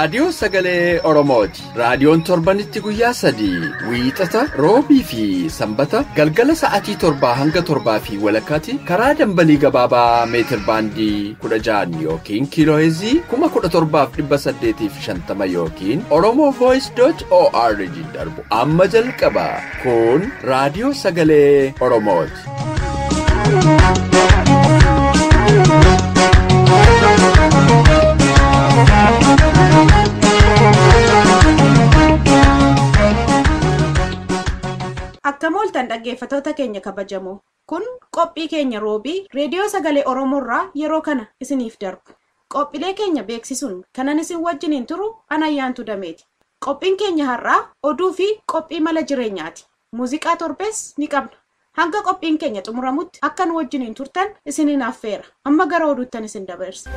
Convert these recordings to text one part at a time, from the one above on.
raadiyoo sagalee Oromooti. Raadiyoon torbanitti guyyaa 3 wiixata, roobii fi sanbata galgala sa'aatii 7 hanga 7:30 karaa dambalii gabaabaa meetir baandii 16 yookiin kiilooheezii 17,850 yookiin oromovoice.org darbu amma jalqaba. Kun raadiyoo sagalee Oromooti. Akka mooltan dhaggeeffattoota keenya kabajamoo, kun qophii keenya roobii reediyoo sagalee Oromoorraa yeroo kana isiniif darbu. Qophiilee keenya beeksisuun kanan isin wajjiniin turu Anayyaantu Dameeti. Qophiin keenya har'aa oduu fi qophii mala jireenyaati. Muuziqaa torbees ni qabna. Hanga qophiin keenya xumuramutti akka nu wajjiniin turtan isiniin affeera. Amma gara oduuttan isin dabarsa.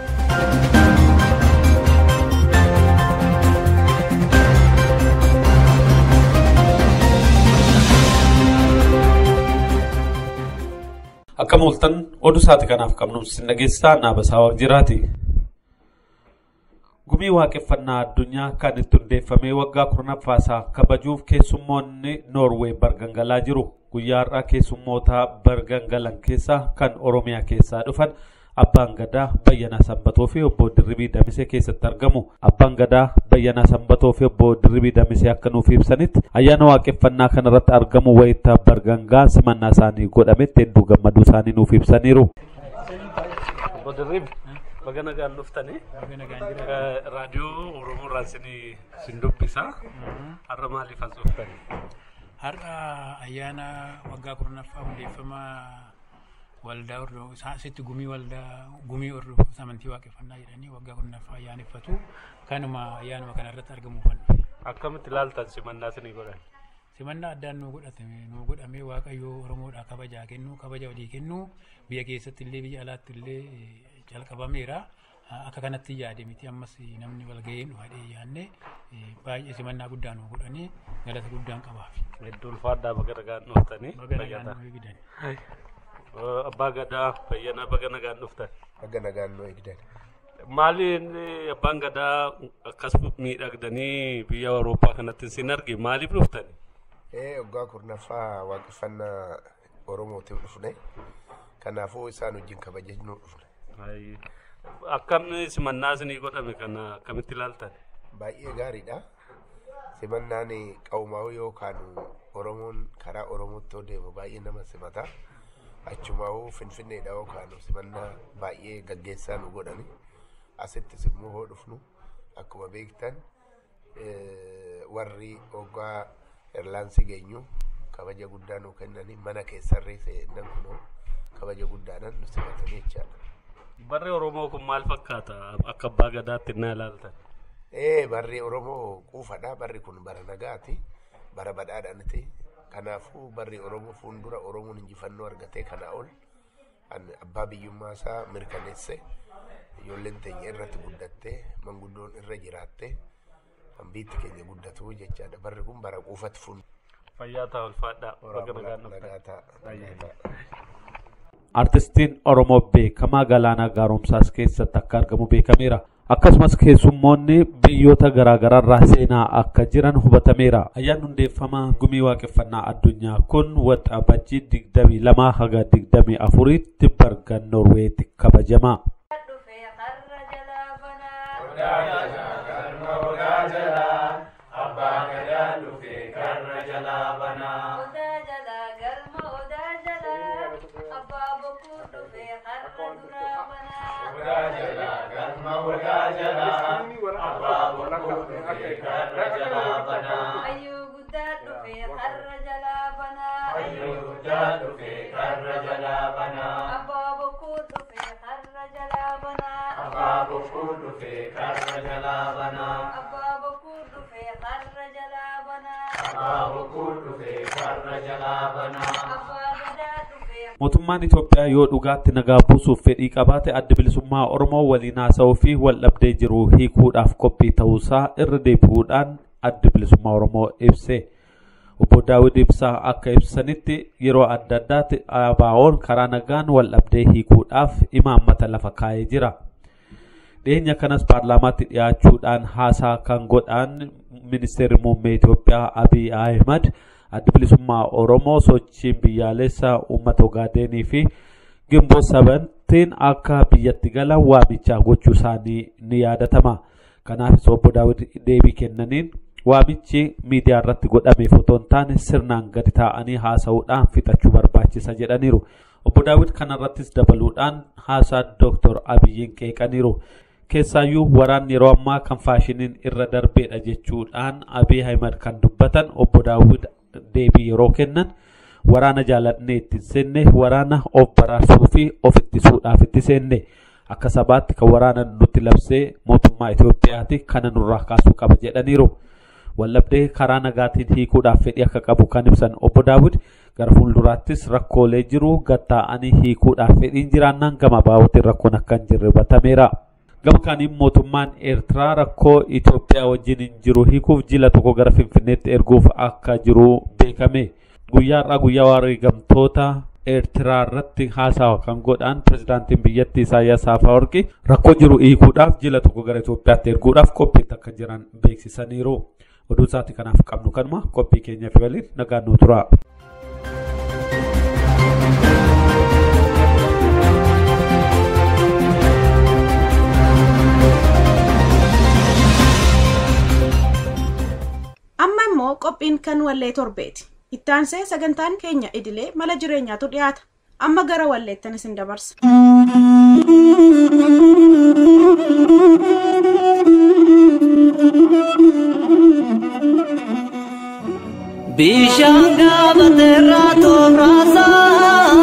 Akka mooltan oduu isaati kanaaf qabnu sin dhageessisaa Naabasaa Waaqjiraati. Gumii waaqeffannaa addunyaa kan itti hundeeffamee waggaa 10ffaasaa kabajuuf keessummoonni Noorwee bargangalaa jiru. Guyyaa har'aa keessummoota bargangalan keessaa kan Oromiyaa keessaa dhufan Abbaan Gadaa Bayyanaa Sanbatoo fi Obbo Dirribii Damisee keessatti argamu. Abbaan Gadaa Bayyanaa Sanbatoo fi Obbo Dirribii Damisee akka nuuf ibsanitti ayyaana waaqeffannaa kanarratti argamu wayitaa bargangaa simannaa isaanii godhametti hedduu gammaduu isaanii nuuf ibsaniiru. Obbo Dirribii, baga nagaan dhuftanii. Raadiyoo Oromoo irraa isin dubbisa. Har'a maaliif as dhuftanii? Har'a ayyaana waggaa 10ffaa hundeeffama waldaa asitti gumii waldaa gumii hordoftoota amantii waaqeffannaa jedhanii waggaa 10ffaa ayyaaneffatu. Kanuma ayyaanuma kanarratti argamuufan dhufe. Akkamitti ilaaltan simannaa isinii godhan? Simannaa addaan nuu godhame Waaqayyoo Oromoodhaa kabajaa kennu, kabaja walii kennu, biyya keessatti illee biyya alaatti illee jalqabameera. Akka kanatti yaade miti ammas namni walga'ee nu hadhee yaadne baay'ee simannaa guddaa nuu godhanii galata guddaan qabaaf. Hedduu ulfaadhaa baga nagaan dhuftanii. Baga nagaan nu eegdan. Abbaa Gadaa Bayyanaa baga nagaan dhuftan. Baga nagaan nu eegdan. Maaliin abbaan Gadaa akkas miidhagdanii biyya Awurooppaa kanatti isin arge maaliif dhuftani? Waggaa 10ffaa waaqeffannaa Oromootiif dhufne. Kanaafuu isaan wajjin kabajannuu dhufne. Akkamni simannaa isinii godhame kana akkamitti ilaaltan? Baay'ee gaariidha. Simannaan qawmaa'uu yookaan Oromoon karaa Oromootti yoo deemu baay'ee nama simata. Achumaa'uu Finfinneedha yookaan simannaa baay'ee gaggeessaa nu godhani. Asittis immoo hoo dhufnu akkuma beektan warri waggaa Eerlaansii geenyu kabaja guddaa nu kennanii mana keessarree seenan kunoo kabaja guddaadhaan nu simatanii jechaadha. Barri Oromoo kun maal fakkaata? Akka abbaa Gadaatti na ilaaltan. Barri Oromoo quufadha. Barri kun bara nagaati. Bara badhaadhaaniti. Kanaafuu barri Oromoo fuuldura Oromoon injifannoo argatee kanaa ol abbaa biyyummaa isaa mirkaneesse ijoolleen teenya irratti guddattee manguddoon irra jiraattee biitti keenya guddatu jechaadha. Barri kun bara quufatti fuuldura. Fayyaa ta'a ulfaadhaa. Baga nagaan dhuftan. Artistiin Oromoo beekamaa Galaanaa Gaaromsaas keessatti akka argamu beekameera. Akkasumas keessummoonni biyyoota garaagaraarraa seenaa akka jiran hubatameera. Ayyaanni hundeeffama gumii waaqeffannaa addunyaa kun waxabajjii 22 haga 24tti Bergen Noorweetti kabajama. Mootummaan Itoophiyaa yoo dhugaatti nagaa buusuuf fedhii qabaate adda bilisummaa Oromoo waliin haasa'uu fi wal dhabdee jiru hiikuudhaaf qophii ta'uusaa irra deebi'uudhaan adda bilisummaa Oromoo ibse. Obbo Daawud Ibsaa akka ibsanitti yeroo adda addaatti ABO'n karaa nagaan wal dhabdee hiikuudhaaf imaammata lafa kaa'ee jira. Dhiyeenya kanas paarlaamaatti dhiyaachuudhaan haasaa kan godhan ministeerri muummee Itoophiyaa Abiy Ahimad addi bilisummaa Oromoo sochiin biyyaalessaa uummata Ogaadenii fi Gimboo sabantiin akka biyyatti galan waamicha gochuu isaanii ni yaadatama. Kanaafis obbo Daawud deebii kennaniin waamichi miidiyaa irratti godhameef otoo hin taane sirnaan gadi taa'anii haasa'uudhaan fixachuu barbaachisa jedhaniiru. Obbo Daawud kanarrattis dabaluudhaan haasaa Dooktor Abiyyiin qeeqaniiru. Keessaayyuu waraanni yeroo ammaa kan faashiniin irra darbeedha jechuudhaan Abiy Ahimad kan dubbatan obbo Daawud deebii yeroo kennan waraana jaalannee itti seenne waraana of baraarsuu fi of ittisuudhaaf itti seenne akka sabaatti kan waraana nutti labsee mootummaa Itoophiyaati kana nurraa kaasuu qaba jedhaniiru. Wallabdee karaa nagaatiin hiikuudhaaf fedhii akka qabu kan ibsan obbo Daawud gara fuulduraattis rakkoolee jiru gatta'anii hiikuudhaaf fedhiin jiraannaan gama baa'uutiin rakkoon akka hin jirre hubatameera. Gama kaaniin mootummaan Eertiraa rakkoo Itoophiyaa wajjin hin jiru hiikuuf jila tokko gara Finfinneetti erguuf akka jiru beekame. Guyyaa har'aa guyyaa wareegamtoota Eertiraa irratti haasawa kan godhan pirezidaantiin biyyattii Isaayyaas Afawarqi rakkoo jiru hiikuudhaaf jila tokko gara Itoophiyaatti erguudhaaf qophiitti akka jiran beeksisaniiru. Oduu isaati kanaaf qabnu kanuma qophii keenya fi waliin nagaan nu tura. Amma immoo qophiin kan wallee torbeeti. Ittaansee sagantaan keenya idilee mala jireenyaatu dhiyaata. Amma gara walleettan isin dabarsa. Bishaan gaafateerraa tooraasaa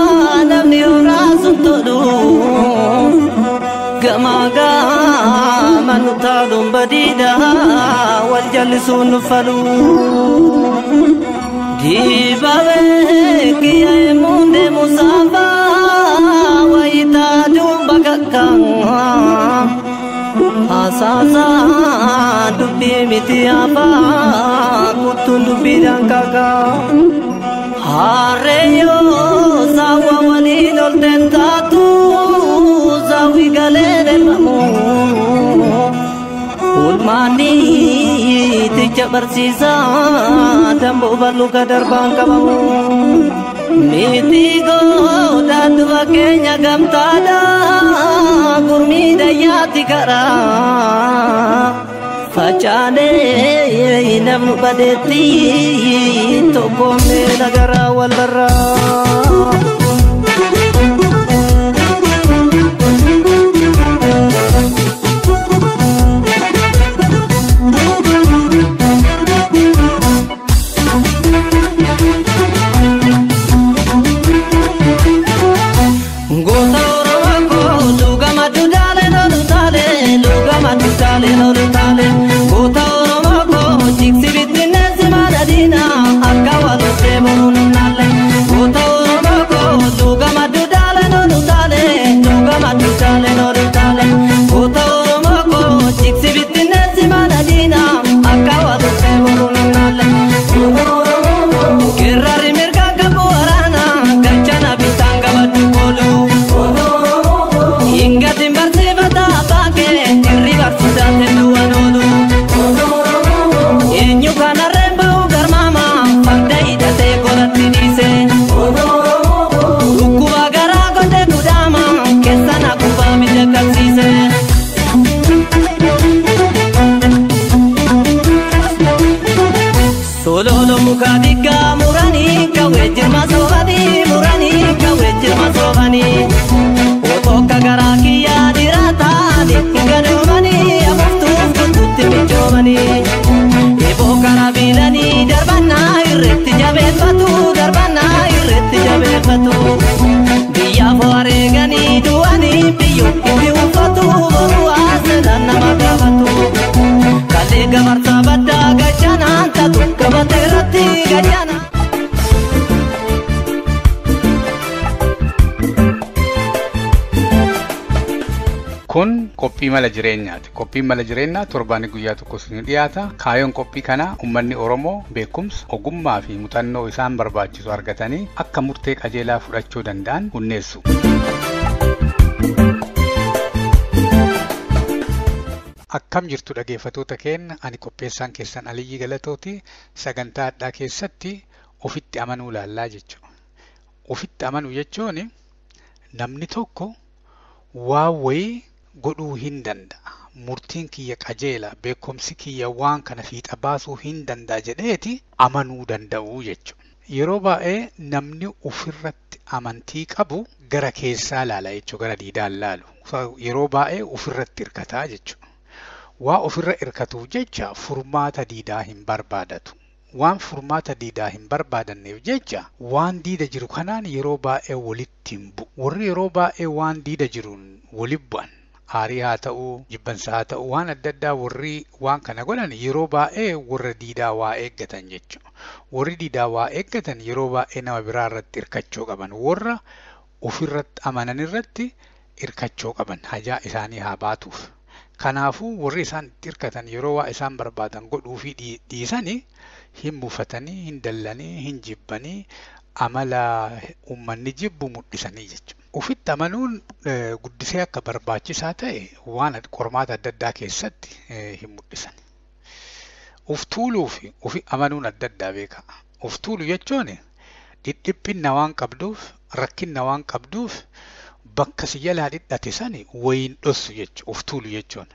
namni horaasun tolu gamaa gaama nu taaluun badiidha wal jallisuun nu falu. Dibaabee kiyya emuun deemu saafaa wayitaa duuba kakkaa. Asaasaa dubbii miti afaa kuttuun dubbiidhaan kakaa. Harreeyyoo saawwa waliin olteen taatu saawwi galee deemamu. Ulmaanni ticha barsiisaa damboo balluka darbaan qabamu. Miti goodaa duba keenya gamtaadha gurmii dayyaatti karaa. Facaanee namnu badeetti tokkoomee nagaraa wal barraa. Goota Oromoo luugama dudaalee lolu taalee luugama dudaalee lolu taalee goota Oromoo jigsi bittinneessi maala diinaa akka walottee boruun naalee goota Oromoo luugama dudaalee lolu taalee luugama dudaalee lolu taalee goota Oromoo jigsi bittinneessi maala diinaa akka walottee boruun naalee Geerarri mirga qabu waraana gachana bitaan qabadhu koolu. Hingatiin barsiifata baakee irri barsiisaa tenduwwan oolu. Eenyu kanarreen ba'u garmaama farda hidhatee godhatti dhiise. Dhukkuba garaa godhe gudhaama keessa na kubbaa miidhagsiise. Sololo muka diggaa muranii kawwee jirma soofanii muranii kawwee jirma soofanii. Otokka garaa kiyyaa dhiiraataani ganoomanii afuuftuuf kuttutti mijoomanii. Eeboo karaa biilanii darbannaa irratti jabeeffatu darbannaa irratti jabeeffatu. Biyyaaf wareeganii du'anii biyyoo itti uffatu boruu haasaan nama gaafatu. Kalee gabarsaa baddaa gachanaan taatu gabatee irratti gachanaan. Kun qophii mala jireenyaati. Qophiin mala jireenyaa torbaanii guyyaa tokko isinii dhiyaata. Kaayyoon qophii kanaa uummanni Oromoo beekumsa, ogummaa fi muuxannoo isaan barbaachisu argatanii akka murtee qajeelaa fudhachuu danda'an hunneessu. Akkam jirtu dhaggeeffattoota keenya, ani qopheessaan keessan Aliyyii Galatooti. Sagantaa addaa keessatti ofitti amanuu laallaa jechuudha. Ofitti amanuu jechuun namni tokko waan wayii godhuu hin danda'a. Murtiin kiyya qajeela, beekumsi kiyya waan kana fiixa baasuu hin danda'a jedheeti amanuu danda'uu jechuudha. Yeroo baay'ee namni ofirratti amantii qabu gara keessaa laala jechuudha, gara diidaan laalu. Yeroo baay'ee ofirratti hirkataa jechuudha. Waa ofirra hirkatuuf jecha furmaata diidaa hin barbaadatu. Waan furmaata diidaa hin barbaadanneef jecha waan diida jiru kanaan yeroo baay'ee walitti hin bu'u. Warri yeroo baay'ee waan diida jiruun walitti bu'an aarii haa ta'uu, jibbansa haa ta'uu, waan adda addaa warri waan kana godhan yeroo baay'ee warra diidaa waa eeggatan jechuudha. Warri diidaa waa eeggatan yeroo baay'ee nama biraa irratti hirkachuu qaban. Warra ofirratti amanan irratti hirkachuu qaban hajaa isaanii haa baatuuf. Kanaafuu warri isaan itti hirkatan yeroo waa isaan barbaadan godhuu fi dhiisanii hin mufatanii, hin dallanii, hin jibbanii amala uummanni jibbu mul'isanii jechuudha. Ofitti amanuun guddisee akka barbaachisaa ta'e waan qormaata adda addaa keessatti hin mul'isan. Of tuuluu fi ofi amanuun adda addaa beeka. Of tuulu jechuun dhidhiphinna waan qabduuf, rakkinna waan qabduuf bakka si jalaa dhidhate sani wayiin dhossu jechuudha. Of tuulu jechuun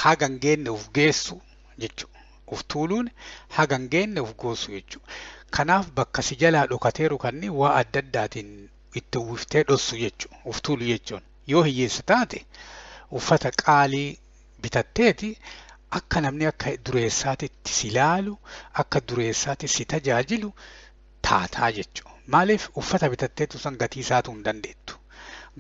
haga hin geenne of geessu jechuudha. Of tuuluun haga hin geenne of geessu jechuudha. Kanaaf bakka si jalaa dhokateeru kanni waa adda addaatiin itti uwwiftee dhossu jechuudha. Of tuulu jechuun yoo hiyyeessa taate uffata qaalii bitatteeti akka namni akka dureessaatitti si ilaalu, akka dureessaatti si tajaajilu taataa jechuudha. Maaliif uffata bitatteetu san gatii isaatu hin dandeettu.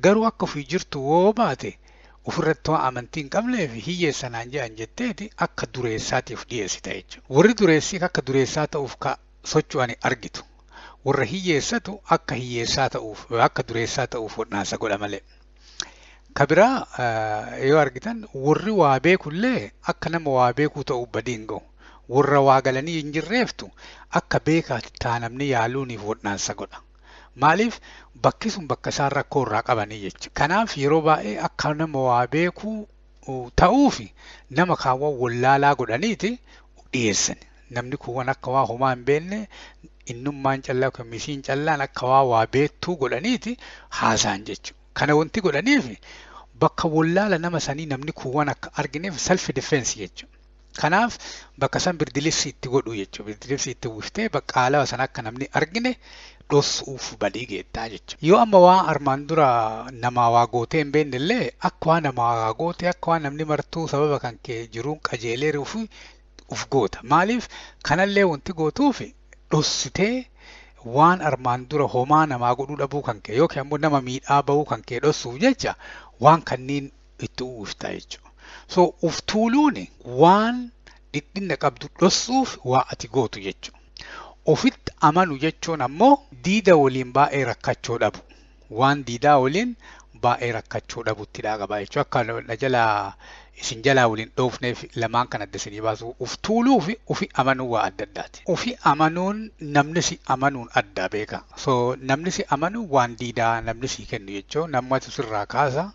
Garuu akka ofii jirtu woo baate ofirratti waan amantii hin qabneef hiyyeessa naan jedhan jetteeti akka dureessaatiif dhiyeessita jechuudha. Warri dureessi akka dureessaa ta'uuf ka socho'an argitu. Warra hiyyeessatu akka hiyyeessaa ta'uuf akka dureessaa ta'uuf wadhaansa godha malee. Ka biraa yoo argitan warri waa beekullee akka nama waa beekuu ta'uu badii hin ga'u. Warra waa galanii hin jirreeftu akka beekaatti taanamni yaaluuniif wadhaansa godha. Maaliif bakki sun bakka isaan rakkoo irraa qabanii jechuudha. Kanaaf yeroo baay'ee akka nama waa beekuu ta'uuf nama kaawwan wallaalaa godhaniiti dhiyeessan. Namni kuuwwan akka waa homaa hin beekne innummaan callaa yookaan misiin callaan akka waa waa beektuu godhaniiti haasa'an jechuudha. Kana wanti godhaniif bakka wallaala nama sanii namni kuuwwan akka argineef self defense jechuudha. Kanaaf bakka san birdilibsi itti godhu jechuudha. Birdilibsi itti uwwiftee bakka haala sana akka namni argine dhossuuf badii geettaa jechuudha. Yoo amma waa armaan dura namaa waa gootee hin beekne illee akka waa namaa waa gootee akka waa namni martuu sababa kan kee jiruun qajeelee uf goota. Maaliif kanallee wanti gootuuf dhossitee waan armaan dura homaa namaa godhuu dhabuu kan kee yookiin ammoo nama miidhaa bahuu kan kee dhossuuf jecha waan kanniin itti uwwifta jechuudha. So uf tuuluun waan dhidhinna qabdu dhossuuf waa ati gootu jechuudha. Ofitti amanu jechuun ammoo diida waliin baay'ee rakkachuu dhabu. Waan diidaa waliin baay'ee rakkachuu dhabutti qaba jechuudha. Akka jalaa isin jalaa waliin dhoofneef lamaan kan adda isinii baasu uf tuuluu fi ofi amanuu waa adda addaati. Ofi amanuun namni si amanuun adda beeka. So namni si amanu waan diidaa namni si kennu jechuudha. Namatu sirraa kaasa,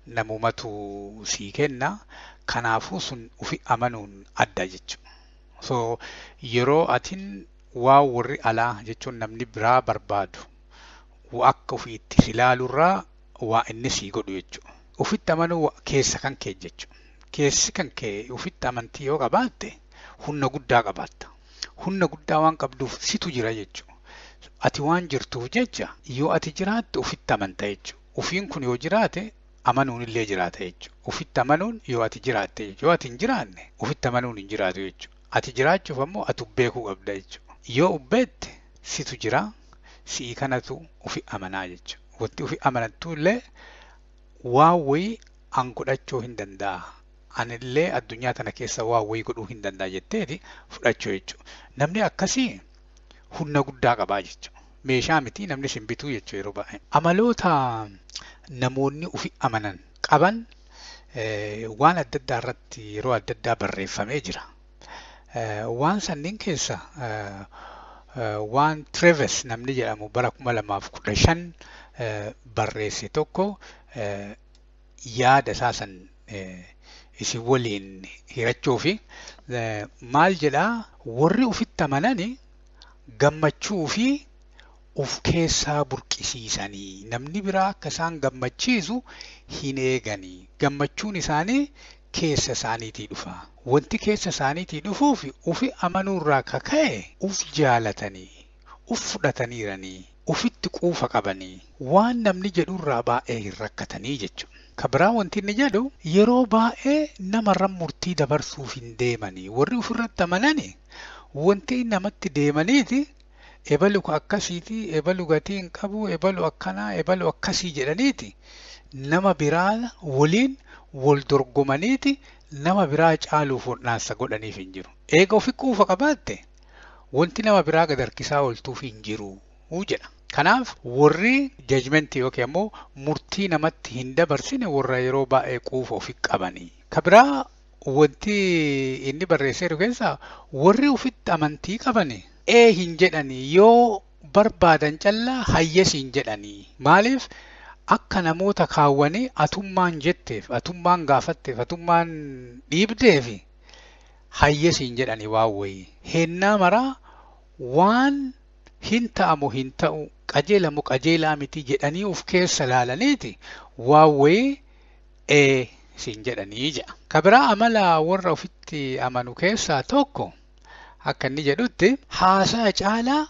namumatu si kenna. Kanaafuu sun ofi amanuun adda jechuudha. So yeroo atin waa warri alaa jechuun namni biraa barbaadu akka ofiitti si ilaalurraa waa inni sii godhu jechuudha. Ofitti amanuu keessa kan kee jechuudha. Keessi kan kee ofitti amantii yoo qabaatte humna guddaa qabaatta. Humna guddaa waan qabduuf situ jira jechuudha. Ati waan jirtuuf jecha yoo ati jiraatte ofitti amanta jechuudha. Ofiin kun yoo jiraate amanuun illee jiraata jechuudha. Ofitti amanuun yoo ati jiraatte jechuudha. Yoo ati hin jiraanne ofitti amanuun hin jiraatu jechuudha. Ati jiraachuuf ammoo ati beekuu qabda jechuudha. Yoo ubbeette situ jira, si'i kanatu ofi amanaa jechuudha. Wanti ofi amanattu illee waan wayii an godhachuu hin danda'a. Anillee addunyaa tana keessa waan wayii godhuu hin danda'a jetteeti fudhachuu jechuudha. Namni akkasii humna guddaa qabaa jechuudha. Meeshaa miti namni sin bituu jechuudha yeroo baay'ee. Amaloota namoonni ofi amanan qaban waan adda addaa irratti yeroo adda addaa barreeffamee jira. Waan sanniin keessa waan Treves namni jedhamu bara 2015 barreesse tokko yaada isaa san isin waliin hirachuu fi maal jedhaa warri ufitti amanani gammachuu fi uf keessaa burqisiisanii namni biraa akka isaan gammachiisu hin eeganii gammachuun isaanii keessa isaaniitii dhufa. Wanti keessa isaaniitii dhufuuf ufi amanuurraa kaka'e uf jaalatanii uf fudhataniiranii ufitti quufa qabanii waan namni jedhurraa baay'ee hin rakkatanii jechuudha. Ka biraa wanti inni jedhu yeroo baay'ee namarra murtii dabarsuuf hin deemanii warri ofirratti amanani wanti namatti deemaniiti ebalu akkasiiti ebalu gatii hin qabu ebalu akkanaa ebalu akkasii jedhaniiti nama biraa waliin wal dorgomaniiti nama biraa caaluuf wal'aansa godhaniif hin jiru. Eega ofi quufa qabaatte wanti nama biraa gad harkisaa ooltuuf hin jiru jedha. Kanaaf warri jajmentii yookiin ammoo murtii namatti hin dabarsine warra yeroo baay'ee quufa ofi qabanii. Ka biraa wanti inni barreessee jiru keessaa warri ofitti amantii qabani ee hin jedhanii yoo barbaadan callaa hayyas hin jedhanii. Maaliif akka namoota kaawwanii atummaan jetteef, atummaan gaafatteef, atummaan dhiibdeef hayyas hin jedhanii waan wayii. Hennaa maraa waan hin ta'amu hin ta'u qajeelamu qajeelaa miti jedhanii of keessa laalaniiti waan wayii ee siin jedhanii jedha. Ka biraa amala warra ofitti amanu keessaa tokko akka inni jedhutti haasaa caalaa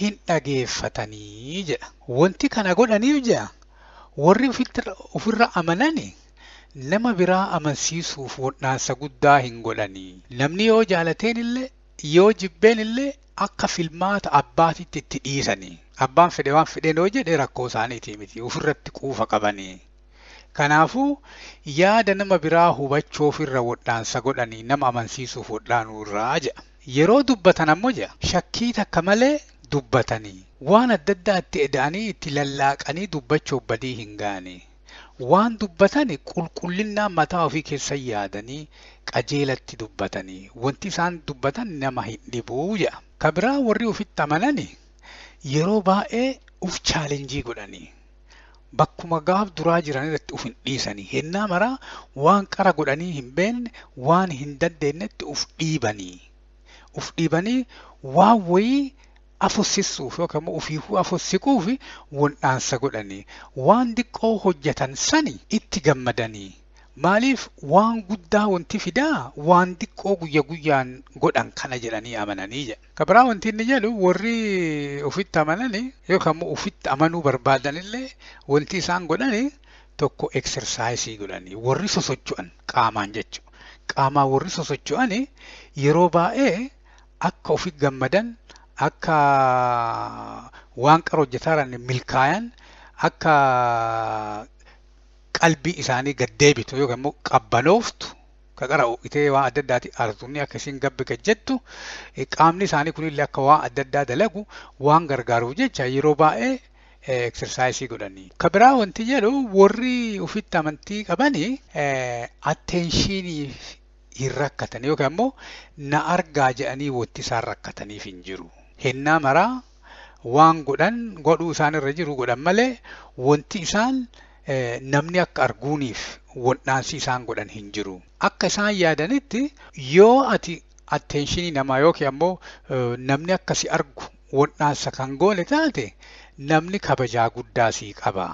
hin dhageeffatanii jedha. Wanti kana godhaniif jedha warri ofirra amanani nama biraa amansiisuuf wal'aansa guddaa hin godhanii. Namni yoo jaalateen illee yoo jibbeen illee akka filmaata abbaatitti itti dhiisanii. Abbaan fedhe waan fedheen yoo jedhe rakkoo isaaniitii miti ofirratti quufa qabanii. Kanaafuu yaada nama biraa hubachuu ofirra wal'aansa godhanii nama amansiisuuf wal'aanuu irraa jedha. Yeroo dubbatan ammoo jedha shakkii takka malee dubbatanii waan adda addaa itti eda'anii itti lallaaqanii dubbachuuf badii hin gaane. Waan dubbatan qulqullinnaa mataa ofii keessa yaadanii qajeelatti dubbatanii wanti isaan dubbatan nama hin dhibuu jedha. Ka biraa warri ofitti amanani yeroo baay'ee uf chaalenjii godhanii bakkuma gaaf duraa jiran irratti uf hin dhiisanii hennaa maraa waan qara godhanii hin beekne waan hin dandeenyetti uf dhiibanii uf dhiibanii waan wayii afossisuuf yookaan immoo ofiifuu afossiquuf wal'aansa godhanii waan xiqqoo hojjetan sani itti gammadanii maaliif waan guddaa wanti fidaa waan xiqqoo guyya guyyaan godhan kana jedhanii amananii jedha. Ka biraa wanti inni jedhu warri ofitti amananii yookaan immoo ofitti amanuu barbaadanillee wanti isaan godhani tokko eksersaayisii godhanii warri sosocho'an qaamaan jechuudha. Qaamaan warri sosocho'ani yeroo baay'ee akka ofi gammadan akka waan qara hojjetaa milkaayan akka qalbii isaanii gad deebitu yookaan immoo qabbanooftu ka qara ho'itee waan adda addaati aartuun akka isiin gabbi gad jettu qaamni isaanii kunillee akka waan adda addaa dalagu waan gargaaruuf jecha yeroo baay'ee eksersaayisii godhanii. Ka biraa wanti jedhu warri ofitti amantii qabanii atteenshinii hin rakkatan yookaan immoo na argaa jedhanii wanti isaan rakkataniif hin jiru. Hennaa maraa waan godhan godhuu isaan irra jiru godhan malee wanti isaan namni akka arguuniif wal'aansi isaan godhan hin jiru. Akka isaan yaadanitti yoo ati atteenshinii namaa yookiin ammoo namni akka si argu wal'aansa kan goone taate namni kabajaa guddaa sii qaba.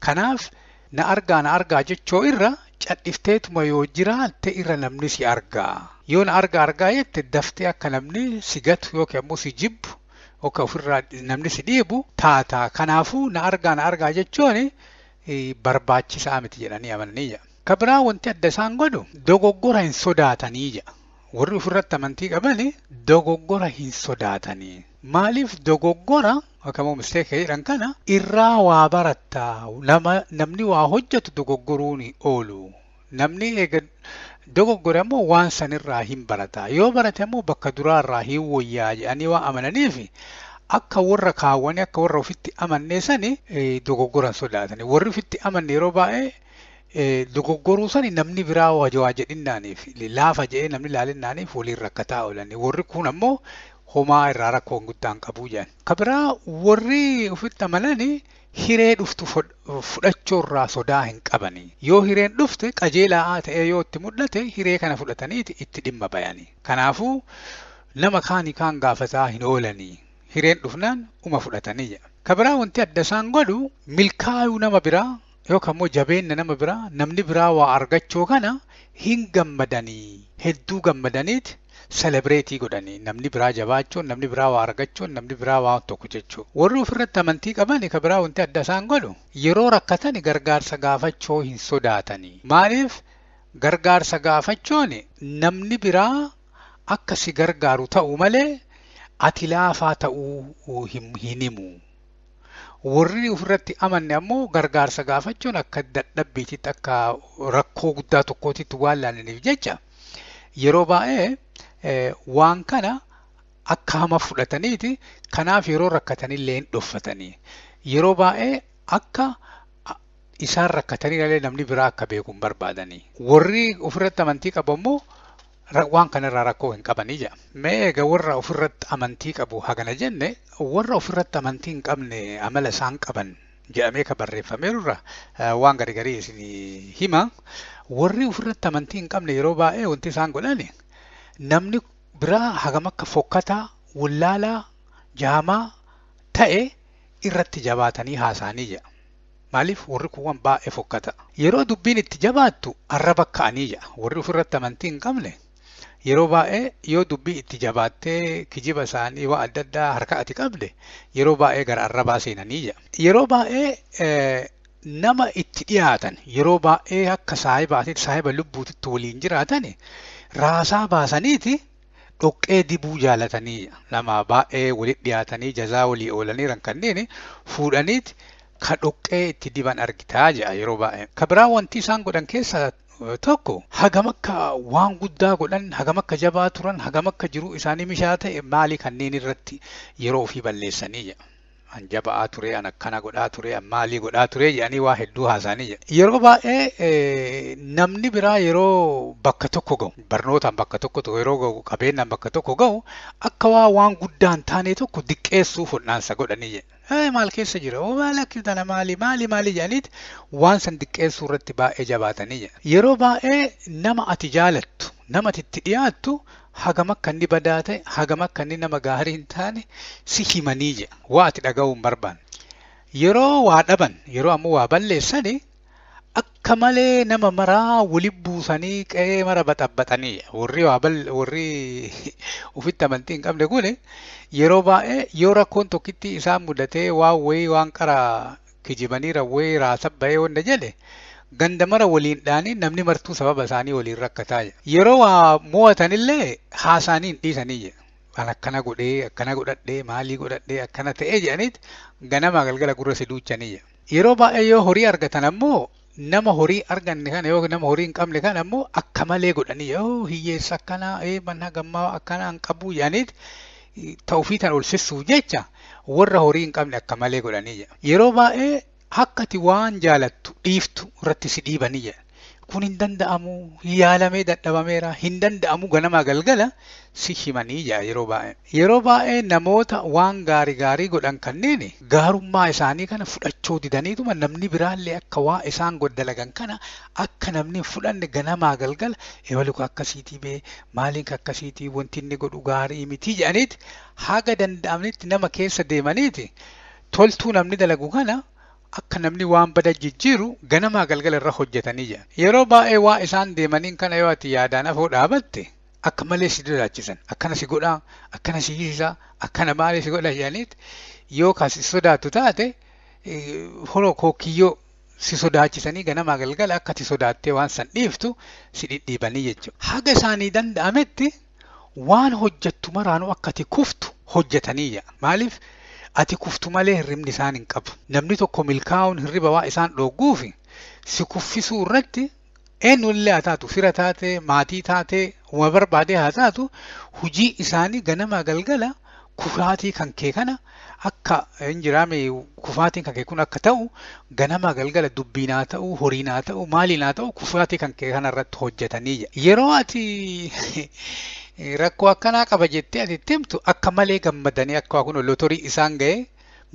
Kanaaf na argaa na argaa jechoo irra cadhifteetuma yoo jiraatte irra namni si argaa. Yoo na argaa argaa jette daftee akka namni si gatu yookiin ammoo si jibbu yookaan ofirraa namni si dhiibu taata. Kanaafuu na argaa na argaa jechuun barbaachisaa miti jedhanii amananii jedha. Ka biraa wanti adda isaan godhu dogoggora hin sodaatanii jedha. Warri ofirratti amantii qabani dogoggora hin sodaatanii. Maaliif dogoggora yookaan immoo misteeka jedhan kana irraa waa baratta namni waa hojjetu dogoggoruun hin oolu. Namni eega dogoggore ammoo waan sanirraa hin barata. Yoo barate ammoo bakka duraarraa hin wayyaa jedhanii waan amananiif akka warra kaawwanii akka warra ofitti amanne sani dogoggora hin sodaatani. Warri ofitti amanne yeroo baay'ee dogoggoruu sani namni biraa waa jedhinnaaniif laafa jedhee namni laalinnaaniif waliin rakkataa oolani. Warri kun ammoo Homaa irraa rakkoo guddaan qabu jedhan. Ka biraa warri ofitti amanani hiree dhuftu fudhachuu irraa sodaa hin qabani. Yoo hireen dhufte qajeelaa ta'ee yoo itti mul'ate hiree kana fudhataniiti itti dhimma bayani. Kanaafuu nama kaanii kaan gaafataa hin oolanii. Hireen dhufnaan uma fudhatanii jedha. Ka biraa wanti adda isaan godhu milkaa'uu nama biraa yookaan immoo jabeenya nama biraa namni biraa waa argachuu kana hin gammadanii hedduu gammadaniiti selebireetii godhanii namni biraa jabaachuun namni biraa waa argachuun namni biraa waa tokko jechuudha. Warri ofirratti amantii qaban ka biraa wanti adda isaan godhu yeroo rakkatan gargaarsa gaafachuu hin sodaatanii. Maaliif gargaarsa gaafachuun namni biraa akka si gargaaru ta'u malee ati laafaa ta'uu hin himu. Warri ofirratti amanne ammoo gargaarsa gaafachuun akka dadhabbiititti akka rakkoo guddaa tokkootitti waan laalaniif jecha yeroo baay'ee waan kana akka hama fudhataniiti kanaaf yeroo rakkatanillee hin dhoffatanii yeroo baay'ee akka isaan rakkatanii illee namni biraa akka beeku hin barbaadanii. Warri ofirratti amantii qabu ammoo waan kanarraa rakkoo hin qabanii jedha. Mee egaa warra ofirratti amantii qabu hagana jenne warra ofirratti amantii hin qabne amala isaan qaban jedhamee ka barreeffameerurra waan gari garii isin hima. Warri ofirratti amantii hin qabne yeroo baay'ee wanti isaan godhani namni biraa hagam akka fokkataa, wallaalaa, jaamaa ta'e irratti jabaatanii haasa'anii jedha. Maaliif warri kun baay'ee fokkata. Yeroo dubbiin itti jabaattu arraba ka'anii jedha. Warri ofirratti amantii hin qabne yeroo baay'ee yoo dubbii itti jabaattee kijiba isaanii waan adda addaa harka ati qabde yeroo baay'ee gara arrabaa seenanii jedha. Yeroo baay'ee nama itti dhiyaatan yeroo baay'ee akka saahibaatitti saahiba lubbuutitti waliin jiraatan raasaa baasaniiti dhoqqee dibuu jaalatanii nama baay'ee walitti dhiyaatanii jazaa walii oolanii kanneen fuudhaniiti ka dhoqqee itti diban argitaa jedha yeroo baay'ee. Ka biraa wanti isaan godhan keessaa tokko hagam akka waan guddaa godhan hagam akka jabaa turan hagam akka jiruu isaanii mishaa ta'e maali kanneen irratti yeroo ofii balleessanii jedha. An jabaa ture, an akkana godhaa ture, an maalii godhaa ture jedhanii waa hedduu haasa'anii jedha. Yeroo baay'ee namni biraa yeroo bakka tokko ga'u, barnootaan bakka tokko yeroo ga'u, qabeenyaan bakka tokko ga'u, akka waa waan guddaa hin taane tokko diqqeessuu fudhaansa godhanii jedha. Maal keessa jira? Oo maal akka tana maali maali maali jedhaniiti waan san diqqeessuu irratti baay'ee jabaatanii jedha. Yeroo baay'ee nama ati jaalattu, nama ati itti dhiyaattu hagam akka inni badaa ta'e, hagam akka inni nama gaarii hin taane si himanii jedha. Waa ati dhaga'uu hin barbaanne. Yeroo waa dhaban, yeroo ammoo waa balleessani akka malee nama maraa wali buusanii qe'ee mara baxabbaxanii warri waa warri ofitti amantii hin qabne kun yeroo baay'ee yoo rakkoon tokkitti isaan mudatee waan wayii waan qara kijibanii rawwee raasabba'ee wanta jedhe ganda mara waliin dhaanii namni martuu sababa isaanii waliin rakkataa jira. Yeroo waa mo'atanillee haasaanii hin dhiisanii jira. Waan akkana godhee akkana godhadhee maalii godhadhee akkana ta'ee jedhaniit ganama galgala gurra si duuchanii jira. Yeroo baay'ee yoo horii argatan ammoo nama horii arganne kana yoo nama horii hin qabne kana ammoo akka malee godhanii yoo hiyyeessa akkanaa mana gammaa akkanaa hin qabu jedhaniit ta'uufii tan ol sissuuf jecha warra horii hin qabne akka malee godhanii jira. Yeroo baay'ee akka ati waan jaalattu dhiiftu irratti si dhiibanii jedha. Kun hin danda'amu, yaalamee dadhabameera, hin danda'amu ganamaa galgala si himanii jedha yeroo baay'ee. Yeroo baay'ee namoota waan gaarii gaarii godhan kanneen gaarummaa isaanii kana fudhachuu didaniituma namni biraallee akka waa isaan dalagan kana akka namni hin fudhanne ganamaa galgala ebalu akkasiitii bee maaliin akkasiitii wanti inni godhu gaarii miti jedhaniiti haga danda'amnitti nama keessa deemaniiti toltuu namni dalagu kana akka namni waan bada jijjiiru ganamaa galgala irra hojjetanii jira. Yeroo baay'ee waa isaan deemaniin kana yoo ati yaadaan afoo dhaabatte akka malee si sodaachisan akkana si godhaa akkana si hiisaa akkana malee si godhaa jedhaniit yoo kasi sodaattu taate horoo kookiyyoo si sodaachisanii ganamaa galgala akka ati sodaattee waan san dhiiftu si dhidhiibanii jechuudha. Haga isaanii danda'ametti waan hojjettu maraanuu akka ati kuftu hojjetanii jira. Maaliif? Ati kuftu malee hirribni isaan hin qabu. Namni tokko milkaa'uun hirriba waa isaan dhoogguufi si kuffisuu irratti eenyullee haa taatu fira taate maatii taate uma barbaade haa taatu hujii isaanii ganamaa galgala kufaatii kan kee kana akka hin jiraame kufaatiin kan kee kun akka ta'u ganamaa galgala dubbiin haa ta'u horiin haa ta'u maaliin haa ta'u kufaatii kan kee kana irratti hojjetanii jira. Yeroo ati Rakkoo akkanaa qaba jettee ati itti himtu akka malee gammadanii akka kun lotorii isaan ga'e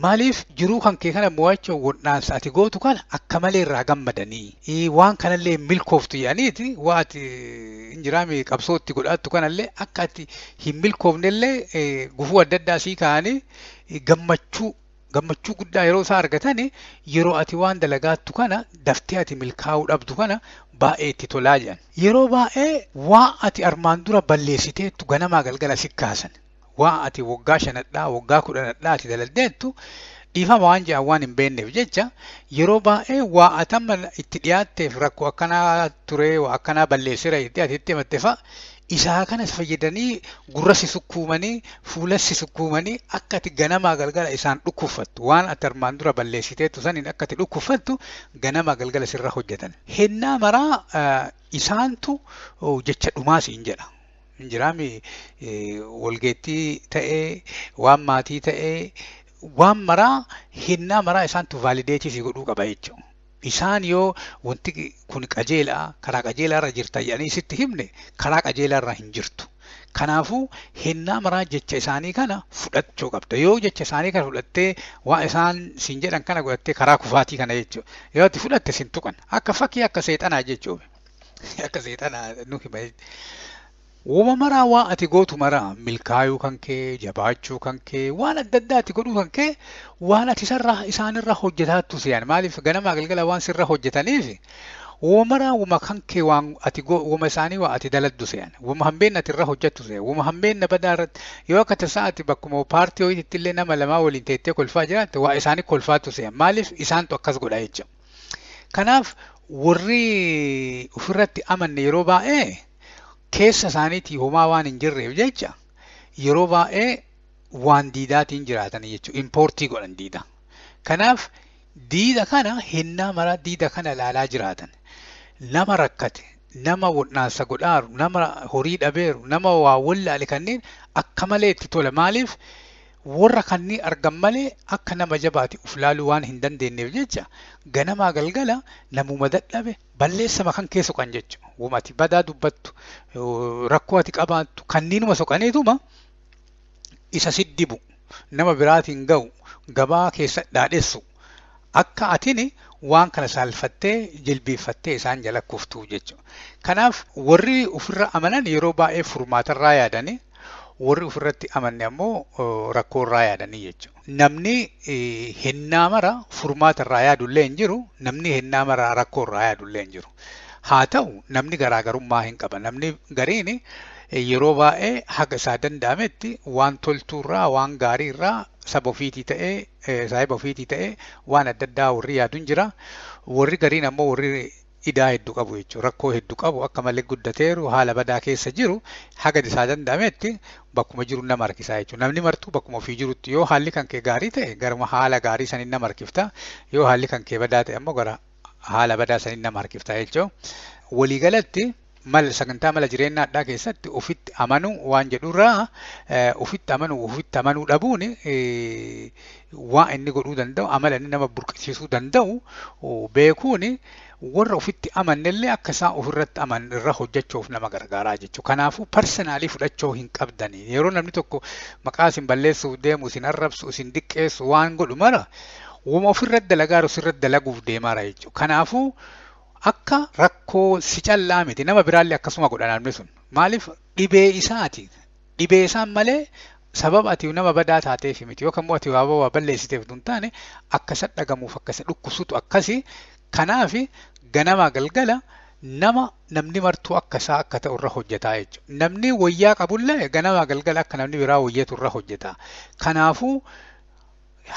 maaliif jiruu kan kee kana mo'achuu wodhaansa ati gootu kana akka malee irraa gammadanii waan kanallee milkooftu jedhaniiti waa ati hin jiraame qabsoo itti godhattu kanallee akka ati hin milkoofnellee gufuu adda addaa sii kaa'anii gammachuu guddaa yeroo isaa argatani yeroo ati waan dalagaattu kana daftee ati milkaa'uu dhabdu kana baay'ee itti tolaa jedhan. Yeroo baay'ee waa ati armaan dura balleessiteettu ganamaa galgala si kaasan. Waa ati waggaa 5 waggaa 10 ati daladdeettu dhiifama waan jedhan waan hin beekneef jecha yeroo baay'ee waa ati amma itti dhiyaatteef rakkoo akkanaa ture waa akkanaa balleesseera jettee ati itti himatte fa'a isaa kanas fayyadanii gurra si sukkuumanii fuula si sukkuumanii akka ati ganamaa galgala isaan dhukkuffattu waan ati armaan dura balleessiteettu saniin akka ati dhukkuffattu ganamaa galgala sirra hojjetan. Hennaa maraa isaantu jecha dhumaa siin jedha. Injiraami walgeettii ta'ee waan maatii ta'ee waan maraa hennaa maraa isaantu vaalideetii si godhuu qaba jechuudha. Isaan yoo wanti kun qajeelaa karaa qajeelaa irra jirta jedhanii sitti himne karaa qajeelaa irra hin jirtu. Kanaafuu hennaa maraa jecha isaanii kana fudhachuu qabda. Yoo jecha isaanii kana fudhattee waa isaan siin jedhan kana godhattee karaa kufaatii kana jechuudha. Yoo ati fudhatte sin tuqan akka fakkii akka seexanaa jechuudha. Akka seexanaa nu hima. Uuma maraa waa ati gootu maraa milkaayuu kan kee jabaachuu kan kee waan adda addaa ati godhuu kan kee waan ati isarraa isaanirra hojjetaattu si'an maaliif ganamaa galgala waan sirra hojjetaniif uuma maraa uuma kan kee waan ati uuma isaanii waa ati daladdu si'an uuma hambeen ati irra hojjettu si'an uuma hambeen na badaa irratti yoo akka tasaa ati bakkuma paartii ho'iitti illee nama lamaa waliin teettee kolfaa jiraatte waa isaanii kolfaattu si'an maaliif isaantu akkas godha jecha. Kanaaf warri ofirratti amanne yeroo baay'ee keessa isaaniitii homaa waan hin jirreef jecha yeroo baay'ee waan diidaatiin jiraatanii jechuudha. Impoortii godhan diida. Kanaaf diida kana hennaa maraa diida kana ilaalaa jiraatan. Nama rakkate, nama wodhaansa godhaaru, nama horii dhabeeru, nama waa wallaale kanneen akka malee itti tola. Maaliif warra kanneen argan malee akka nama jabaate uf laaluu waan hin dandeenyeef jecha ganamaa galgala namuma dadhabe balleessama kan kee soqan jechuudha. Wuma ati badaa dubbattu rakkoo ati qabaattu kanneenuma soqaniituma isa siddibu nama biraatiin ga'u gabaa keessa dhaadhessu akka atini waan kana saalfattee jilbeeffattee isaan jala kuftuu jechuudha. Kanaaf warri ofirra amanan yeroo baay'ee furmaatarraa yaadanii warri ofirratti amanne ammoo rakkoorraa yaadanii jechuudha. Namni hennaa mara furmaatarraa yaadullee hin jiru, namni hennaa mara rakkoorraa yaadullee hin jiru. Haa ta'u namni garaagarummaa hin qaba. Namni gariin yeroo baay'ee haga isaa danda'ametti waan toltuurraa, waan gaariirraa saba ofiitii ta'ee, saahiba ofiitii ta'ee waan adda addaa warri yaadu hin jira. Warri gariin ammoo warri idaa hedduu qabu jechuudha. Rakkoo hedduu qabu akka malee guddateeru haala badaa keessa jiru haga isaa danda'ametti bakkuma jiru nama harkisaa jechuudha. Namni martuu bakkuma ofii jirutti yoo haalli kan kee gaarii ta'e garuma haala gaarii saniin nama harkifta. Yoo haalli kan kee badaa ta'e ammoo gara haala badaa saniin nama harkifta jechuudha. Waliigalatti mal sagantaa mala jireenyaa addaa keessatti ofitti amanuu waan jedhurraa ofitti amanuu ofitti amanuu dhabuun waan inni godhuu danda'u amala inni nama burqisiisuu danda'u beekuun warra ofitti amannellee akka isaan ofirratti aman irra hojjechuuf nama gargaaraa jechuudha. Kanaafuu parsanaalii fudhachuu hin qabdani. Yeroo namni tokko maqaa isin balleessuuf deemu, isin arrabsu, isin diqqeessu waan godhu mara wama ofirratti dalagaaru sirratti dalaguuf deemaara jechuudha. Kanaafuu akka rakkoo si callaa miti nama biraallee akkasuma godha namni sun. Maaliif dhibee isaati. Dhibee isaan malee sababa ati nama badaa taateef miti yookaan immoo ati waa balleessiteef tun taane akka isa dhagamuuf akka isa dhukkubsutu akkasi. Kanaaf ganama galgala nama namni martuu akka isaa akka ta'u irra hojjetaa jechuudha. Namni wayyaa qabullee ganama galgala akka namni biraa wayyeetu irra hojjeta. Kanaafuu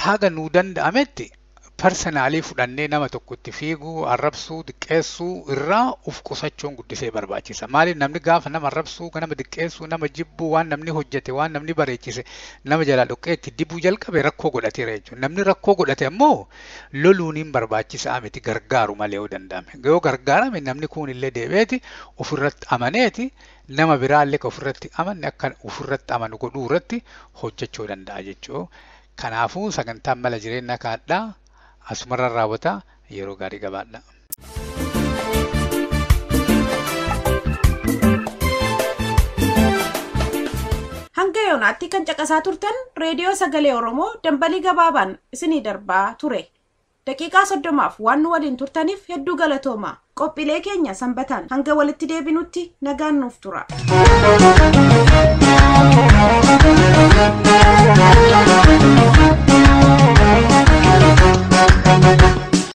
haga nuu danda'ametti parsanaalii fudhannee nama tokkotti fiiguu, arrabsuu, diqqeessuu irraa of qusachuun guddisee barbaachisa. Maaliif namni gaafa nama arrabsuu, nama diqqeessuu, nama jibbuu, waan namni hojjete, waan namni bareechise, nama jalaa dhoqqee itti dibuu jalqabe rakkoo godhateera jechuudha. Namni rakkoo godhate ammoo loluun hin barbaachisaa miti gargaaru malee yoo danda'ame. Yoo gargaarame namni kun illee deebi'eeti ofirratti amaneeti nama biraallee kan ofirratti amanne akka ofirratti amanu godhuu irratti hojjechuu danda'a jechuudha. Kanaafuu sagantaan mala jireenyaa kaadhaa. Asumarra raawwata yeroo gaarii gabaadha. Hanga yoonaatti kan caqasaa turtan reediyoo sagalee Oromoo dambalii gabaabaan isinii darbaa ture. Daqiiqaa 30f waan nu waliin turtaniif hedduu galatooma. Qophiilee keenya sanbataan hanga walitti deebinutti nagaan nuuf tura.